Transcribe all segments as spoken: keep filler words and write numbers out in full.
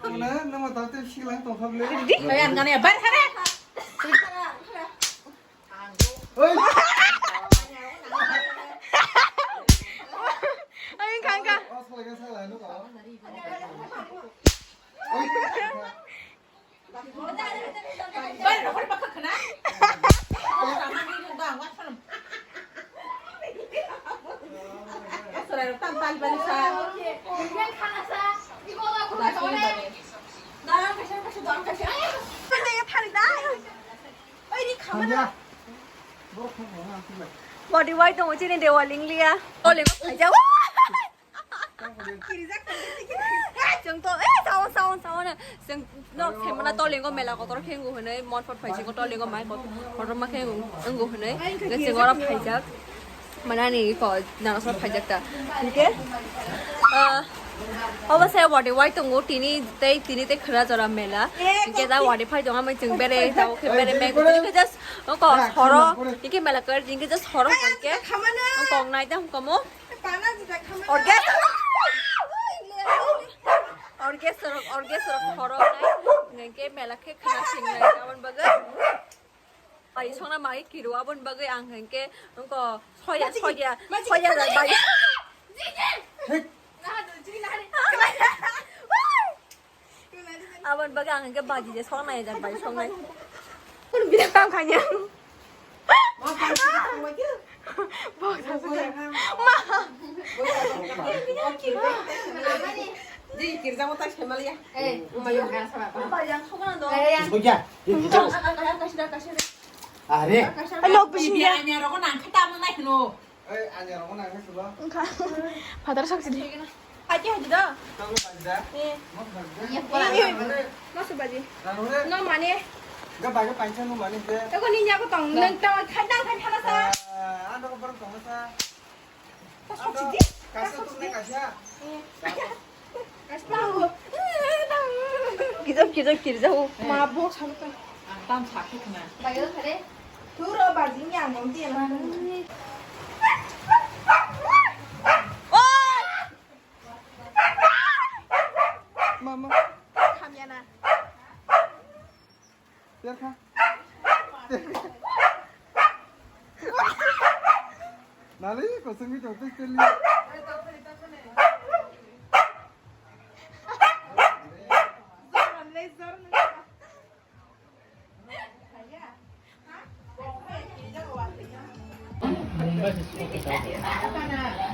Mane, nama tante silang tongkha ble. Di, ayan gane, bar hare. Oi. Ayan kangka. Oh, salah, salah, no, kalau. Oi. Body wai tongo chini Dewal Engliya. Ole, aja. Chwng to, eh, sao, sao, sao no. Chwng nok semana Tolengo mela kotor khe wngo hwnwi, Monpot phai chwng Tolengo mai kot-, kotor ma khe wngo hwnwi. Hwnkhe chwng oro phaijak. Manani ko nana sor phaijak ta. Hwnkhe, ah, obo se wadi wai tongo tini tei, tini tei khwra jora mela. Hwnkhe da wadi phai tongo, amai chwng bere, tamo khe bere meng. Hwnkhe just, ko horo, hwnkhe mela kar, hwnkhe just horo hwnkhe. Kok nai da hwnkhe mo. Orges-, orgesrok, orgesrok khorok nai, hwnkhe mela khe khna sing nai, aboni bagwi. Bai songna mai kiru, aboni bagwi ang hwnkhe wngko soya, soya, soya bai. Aboni bagwi ang hwnkhe baji je song nai jak bai song nai. Kun bidak kam khanya. Bok sa sa. Ma. Di kirja mo tai semal ya. Eh, mayo. Ba yang song nang do. Soja. Kasira, kasira. Are. Lok bisi ya. Anya roko nang khata mo nai no. Ei, anya rokno nang khe sulo. Wngkha. Phatar sok sidi. Aji haji do. Tangno baji da? Eh. Mo baji da? Iya, eh, eh. Rang hore. Masu baji. Rang hore. No mane. Ga baji pancha no mane je. Ego ni nyago tong. Nang tong khandang khan khala sa. Ah, ando ko borok tong sa. Sok sidi. Kasa sok sidi. Kasa. Eh. Kijok, kijok, kijok. Ma, bo, salu ka. Ang tam sakit na. Bayo khare. Turo bajing yang bom tiya na. Mama. Khamya na. Terkha. Nali, kosong ni jauh sekali.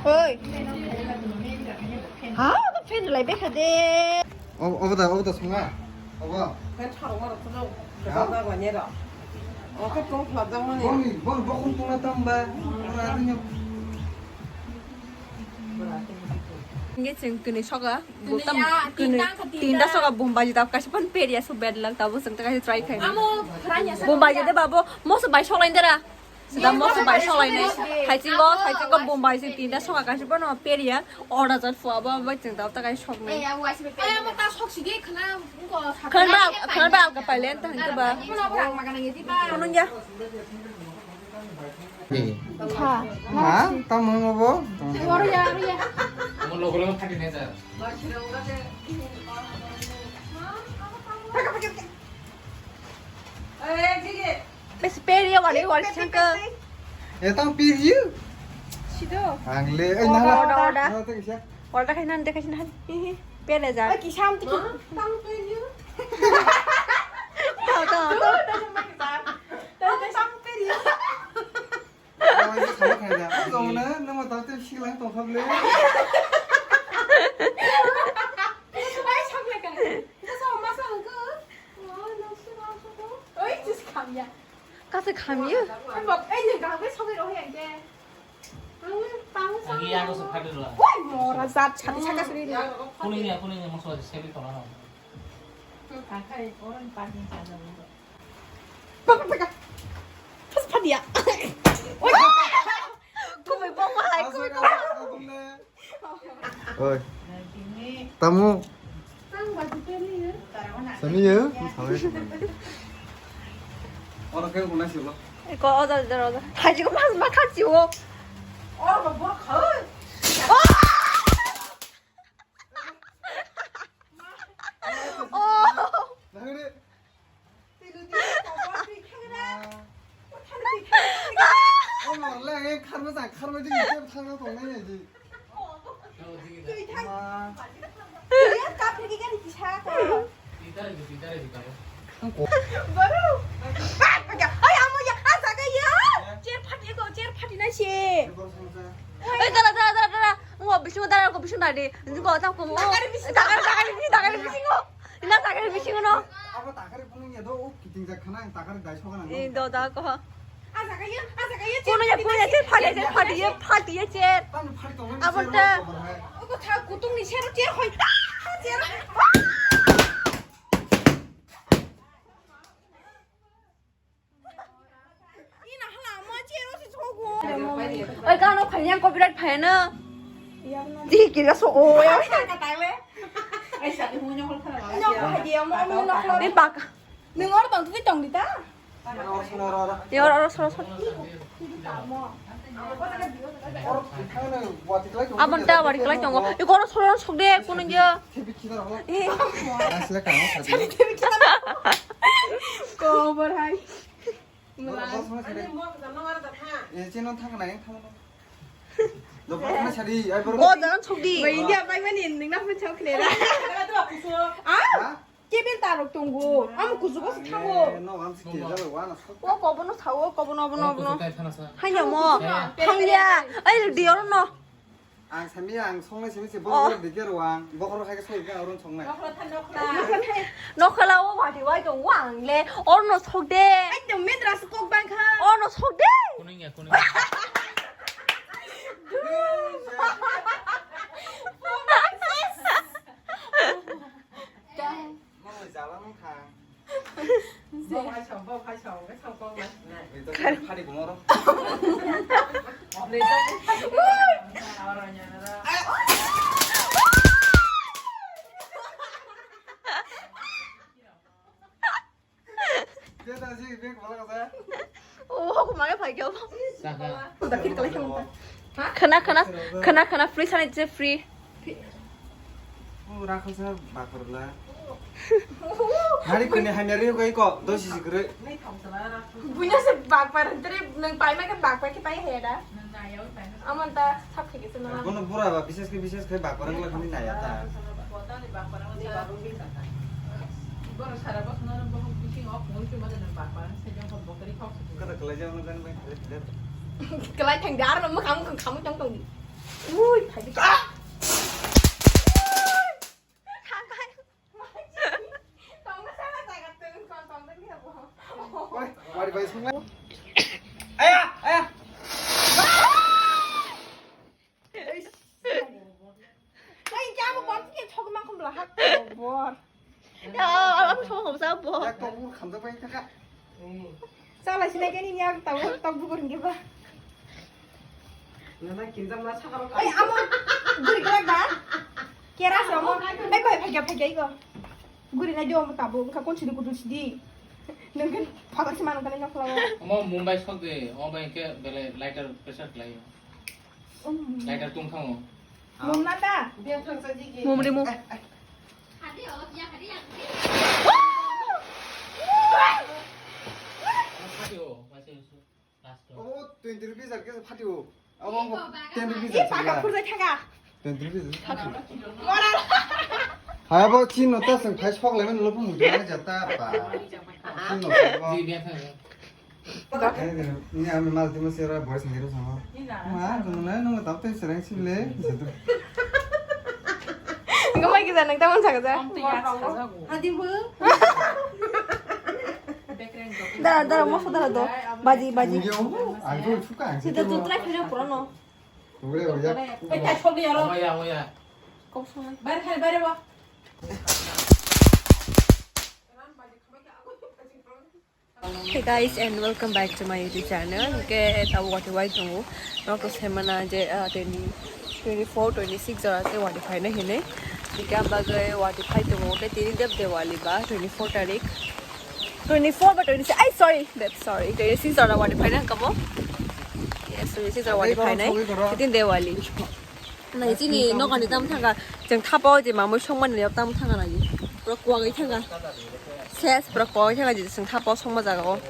Oi. Ha, to fan lai bekha de. Obo da, obo da sunga. Obo. Fan tharo waro to. Kwtal da wani ro. Oke, tong phlajak mani. Boni, boni bokong tongna tamba. Ora adinyo. Nge cheng kini soga. Butam kini tinta soga bumbaji tap kasi pan peria su bad luck tabu seng ta kasi try khai. Bumbaji de babo moso bai solai dera. Sida moso bai solai ne. Hai chingo, hai chingo bumbaji tinta soga kasi pan peria order jat fua bo bai cheng tap ta kasi sok ne. Ay, amo ta sok sige khana ko. Khana ba, khana ba ka palen ta hangke ba. Kono ya. Kha. Ma, tamo mo bo? Aro ya, aro ya. Mo logo logo khati ne ja. Bes peri ya wale wale changka. E tang peri. Sido. Angle, eh, order, nala. Order, order. Nala ta kisa. Order khai nan de khai nan. Hi hi. Pele ja. Oi, kisam tiki. Tang peri. Tao, tao, tao. Tang peri. Oi, sama khai da. Oi, jong na, nama tao te silang tong khable. Ai, sam le kan. Sa ma sa ang ko. Oi, no, sa ma sa ko. Oi, just kham ya. Kasa kham ya. Ai, bok, ai, ne ga, ai, sa ro ya ke. Ang, tang sa. Ang ya ko sa phai ro. Oi, mora jat chati saka sri. Kuning ya, kuning ya, mo so se bi ko na. Ka khai, oran parking sa ja. Paka, paka. Pas padia. Oi. Kumui bong hai, kumui bong. Oi. Tamu. Sani ya? Oro kaya guna sih lo. Ko oda, oda, oda. Haji ko mas ma khachi wo. Oro ba bor kha. Oh! Iya, kapri ki gari kisa ka. Baru. Ay, amo ya, ah, jaga ya. Chair phat eko, chair phat ina se. Ay, dara, dara, dara, dara. Ngo bising dara, ngo bising dara de. Ngo tam ko. Takar bising. Takar, takar bising, takar bising ngo. Ina takar bising no. Abo takar punung ya do, o kiting jak khana, takar dai soga na. Eh, do da ko. Kono ya, kono ya, chair phat ya, chair phat ya, phat ya, chair. Abo ta. Ogo tha kutung ni chair, chair hoi. Ah, chair. Ina hala mo chair o si chogo. Oi, gano phai yang copyright phai na. Di kira so o ya. Ai sa ni hunyo hol khala. Nyo phai dia mo mo no. Ni bak. Nung or tong tu tong di ta. Yor, oro, soro, soro. Abon ta wari kelai tongo. Iko oro soro sok de, kuno je. Eh. Kobor hai. Bo jalan sok di. Bai dia bai mani nung na pun sok kene ra. Ah? Kebil tarok tongo. Amo kuchugo se thango. Eh, no, ang se kejalo, wana sok. O kobono sao, kobono, bono, bono. Hanya mo. Hanya. Ai, di oro no. Ang sami, ang songnai simi se, bokhorok dikhe ro ang. Bokhorok hai ke soi ke, aron songnai. Nokhala o wadi wai tong wang le. Oro no sok de. Ekdom medras kok bang kha. Oro no sok de. Kuning ya, kuning. Nokni jala nung kha. Bo phai song, bo phai song, ke song kok na. Ni to phari gumoro. Te ta ji bek bala kasa. Oh, aku malah phai kau. Saka. Khana, khana, khana, khana, free sana je free. Oh, rakhasa bakorla. Hari kene hamya ri ko iko dosi sikre. Bunya se bakpar, tere nang pai ma ke bakpar ke pai heda. Aman ta sab ke se na. Kono bura ba bises ke bises ke bakpar ngla khani na ya ta. Kada kelai jauh nang kan bai. Kelai thang dar ma kham kham kham tong tong. Ui, phai. Wari bai sung. Aya, aya. Ai, kya mo bor ke thok ma khum la hak bor. Ya, alam sama khum sa bor. Yak to bur kham da bai ta ka. Chala sinai kani niya tabo tabo gurung ke ba. Nana kinjam na sakaro ka. Ai amo guri kala da. Kera samo. Ai bai phai phai iko. Guri na jo tabo ka kon sidi kudu sidi. Nengken phalak sima nengken nokla. Amo Mumbai sok de, amo bai ke bele lighter pressure lai. Lighter tung thango. Mum na ta. Mum ri mum. Oh, twenty rupees ar kisa phatio. Abo ten rupees. Paka phurjai thaka. Twenty rupees. Hai abo chin no ta seng phai sok lai mani lopo mudu na jata pa. Chin no ta. Ni ami mal timo sera boys ni ro sama. Ma, nung na nung ta te serang sile. Ngamai kisa nang tamang saka ja. Adi bu. Dara, dara, moso dara do. Baji, baji. Sita tu try kare pura no. Oya, oya. Kok song. Bare, bare, bare, wa. Hey guys, and welcome back to my YouTube channel. Ke tabo wati wai tongo. Nok to semana je, ah, teni twenty-four, twenty-six jora se wadi phaina hinwi. Hingke ang bagwi wadi phai tongo, hingke tini Dep Diwali ba, twenty-four tarik. Twenty-four ba twenty-six, ai, sorry, Dep, sorry, twenty-six jora wadi phaina hingka bo. Yes, twenty-six jora wadi phainai, tini Diwali. Nai chini nokani tam thangka, chwng thapao je mamui songmani tam thangka nai. Pura kuagwi thangka. Ses, pura kuagwi thangka je chwng thapao songma jaga o.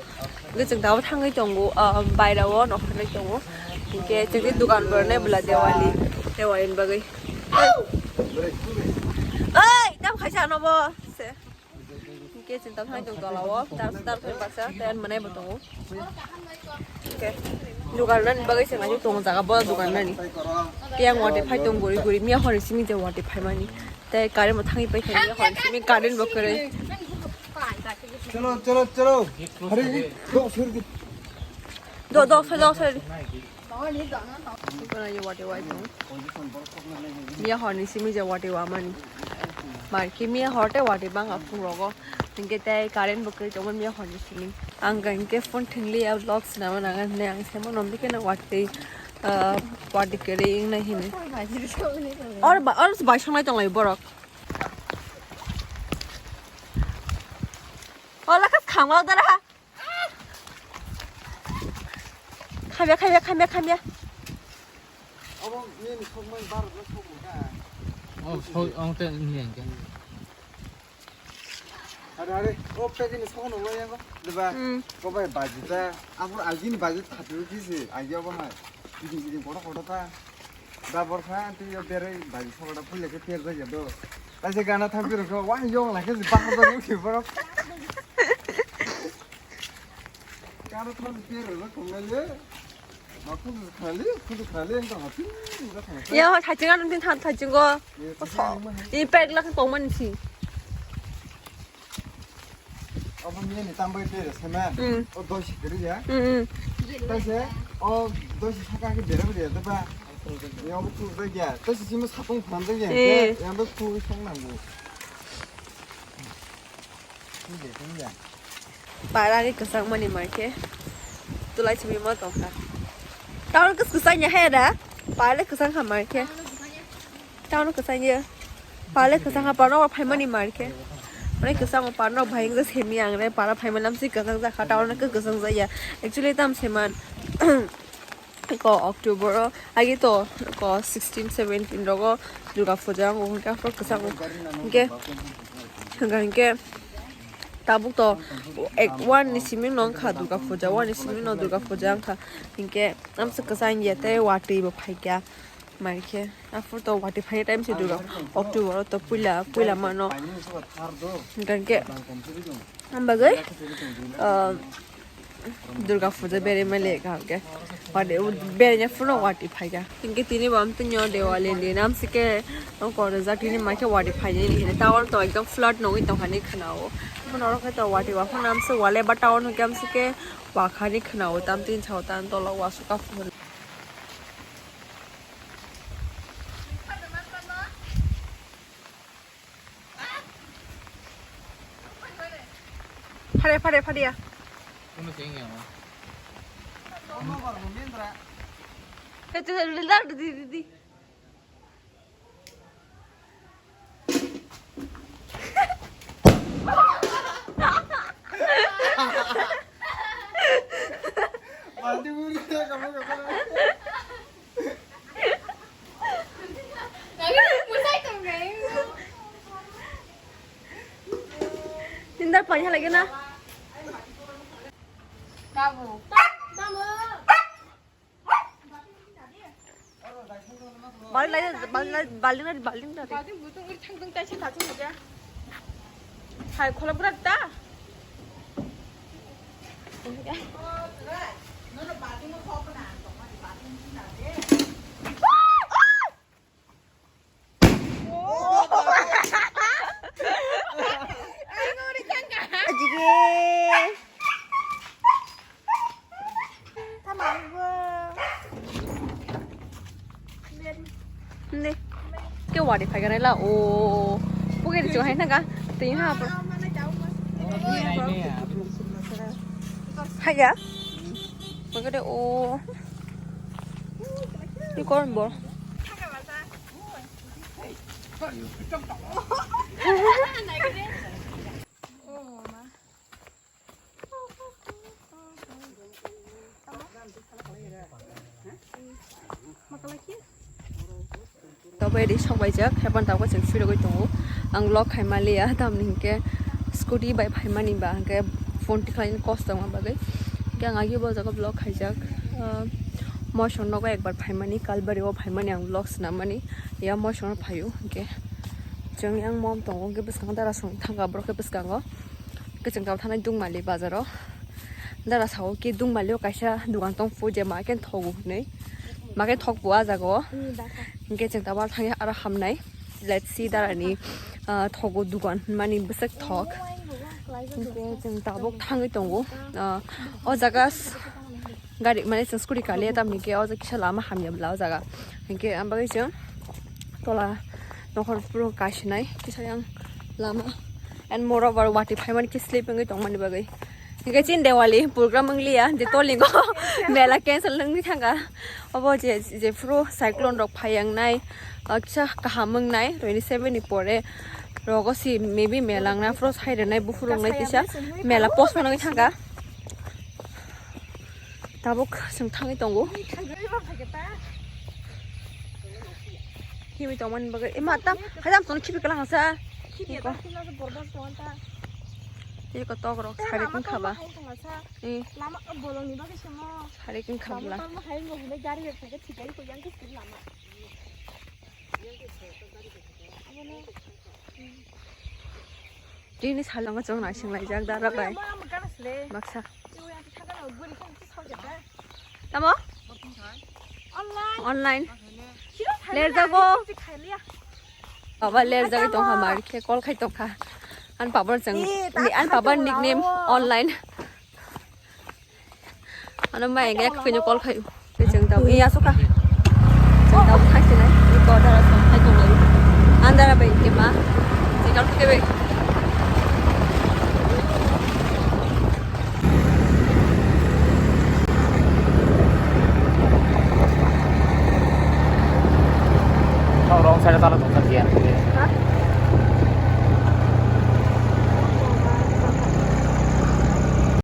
Hingke chwng tabuk thangwi tongo, ah, bairao nokharwi tongo. Hingke chwngni dogan borok nai bwla Diwali. Te wain bagwi. Oi, tam khaisa ano bo. Se. Ke chinta thai tong tola o. Tam tam thai baksa te an manai bo tongo. Oke. Dukan nan bagwi se mai tongo jaga bo dukan nani. Ke ang wate phai tong guri guri miya hori simi je wate phai mani. Te current bo thangwi pai thangwi hor simi current bo kwrwi. Chalo, chalo, chalo. Hari, do, sir di. Do, do, sir, do, sir. Iko na ye wate wai tong. Miya hor ni simi je wate wa mani. Mar ki miya hor te wate bang a phung rogo. Tingke te current bo kwrwi tong miya hor ni simi. Ang ka tingke phone thengli ya vlog sinama nangan ne ang semo nom dike na wate. Ah, wate kwrwi ing na hini. Or ba, or bai songnai tong lai borok. Ola kas khangma dara ha. Khamya, khamya, khamya, khamya. Abo nini sokmani barok no sokmani ka. Oh, so, ong te ni engke. Are, are, o pegini sokno lo yango. Diba? Hmm. Ko bai baji ta. Abur agini baji thatu kisi, agi abo hai. Giding giding kotor kotor ta. Da borsa twi yo berai bai sokda phule khe ter jaya do. Taise gana thang piro kho wa yong la khe bahar da uthi borok. Gana thang piro na kong le. Ma khu khali, khu khali ang ta hati. Ya, thaching an tin thaching go. Ni pek la kong man si. Abo miya ni tambai tere semen. Mm. O doi sikiri ya. Mm, mm. Taise o doi si saka ke bere bere ya deba. Ya abo tu doi ya. Taise sima sapung phan doi ya. Eh. Ya abo tu song nang bu. Tu de tu ya. Para ke kesang mani mar ke. Tulai simi ma tong ka. Taun kes kesang ya he da. Para kesang ka mar ke. Taono kwchang ya. Pale kwchang ha parno phaimani mar khe. Mane kwchang parno bhai wngja semi ang re para phaimani lamsi kwchang ja kha taono khe kwchang ja ya. Actually tam seman ko October o agi to ko sixteen seventeen rogo Durga Puja ang hwnkhe afro kwchang hwnkhe hwnkhe tabuk to ek one ni simi no wngkha Durga Puja one ni simi no Durga Puja wngkha hwnkhe amsa kwchang ya tei watwi bo phaikha. Mai khe, aphuru to watwi phai time se Durga, October o to puila, puila mano. Hingkha khe, ang bagwi, ah, Durga Puja berai male ka hingkhe. Watwi, berai phuru watwi phai kha. Hingkhe tini bo amtwino Diwali ni nam se khe, ang kok rijak tini mai khe watwi phai nini hini. Town to ekdom flood nugwi tongkha ni khwnao. Bono oro khe to watwi wa phano amse wale ba town hingkhe amse khe wakha ni khwnao. Tam tin sao tan tolo wasu ka phuru. Phare, phare, phare ya. Kuno sing ya, ma. Itu, itu, itu, itu, itu. Tindar pañha lagi na. Kabu. Balting lai, balting lai, balting lai, balting lai. Balting butung uri thangtung taisa thangtung buja. Hai, khola pura ta. Ajige. Tamang go. Ne. Ke wari phai ganai la o. Puke di chong hai na ga. Tin ha pa. Hai ya. Puke de o. Ni kon bol. Tabuk ri sok baijak, hepan tabuk chwng phirogwi tongo. Ang vlog khai maliya, tamni hinkhe scooty bai phaimani ba hinkhe phone tikhlaini kosto wngma bagwi. Hinkhe ang agi bo jaga vlog khaijak. Ah, Moisong nogo ekbar phaimani, Kalbari o phaimani ang vlog swnamani, ya moisong no phaio, hwnkhe chwng yang mom tongo, hwnkhe bwskango dara song thangkha borok khe bwskango, hwnkhe chwng tabuk thangnai Dungmali bazar o, dara sao khe Dungmali o kaisa dugan tong phu je ma khe thogo hwnwi, ma khe thok phu o jaga o, hwnkhe chwng tabuk thangya aro hamnai, let's see dara ni, ah, thogo dugan hwnmani bwswk thok, hwnkhe chwng tabuk thangwi tongo, ah, o jaga. Gari mane chwng scooty kaliya tamni khe o jaga kisa lama hamya bwla o jaga. Hinkhe ang bagwi chwng tola nokhor phuru kaisinai kisa yang lama. And moreover watwi phaimani khe slip wngwi tongmani bagwi. Hinkhe chini Diwali program wngliya je tolni go mela cancel wngwi thangkha. Obo je, je phuru cyclone rok phai wngnai, ah, kisa kaham wngnai twenty seven ni pore rogo si maybe mela wngna phuru sai rwnai buphuru wngnai kisa mela postpone wngwi thangkha. Tabuk chwng thangwi tongo. Khibi tongmani bagwi. Ema tam, hai tam tong khibi kalang asa. Khibi ta khina bordas tong ta. Tei ko tok rok sari kin khaba. Eh. Lama bolong ni bagwi samo. Sari kin khabla. Lama hai mo hile gari rok thangkhe thik ai ko yang ke lama. Tini salongo chwng naising laijak dara bai. Baksa. Tamo? Online. Lerjago. Baba lerjagwi tongkha mar khe call khai tongkha. An pabor chwng, an pabor nickname online. Ano mai engke khuinyo call khayu. Tei chwng tau iya suka. Chwng tau thai sinai. Ni ko dara song thai tong lai. Andara bai ke ma. Chwng tau ke bai. Wrong side tala tong kha. Ha?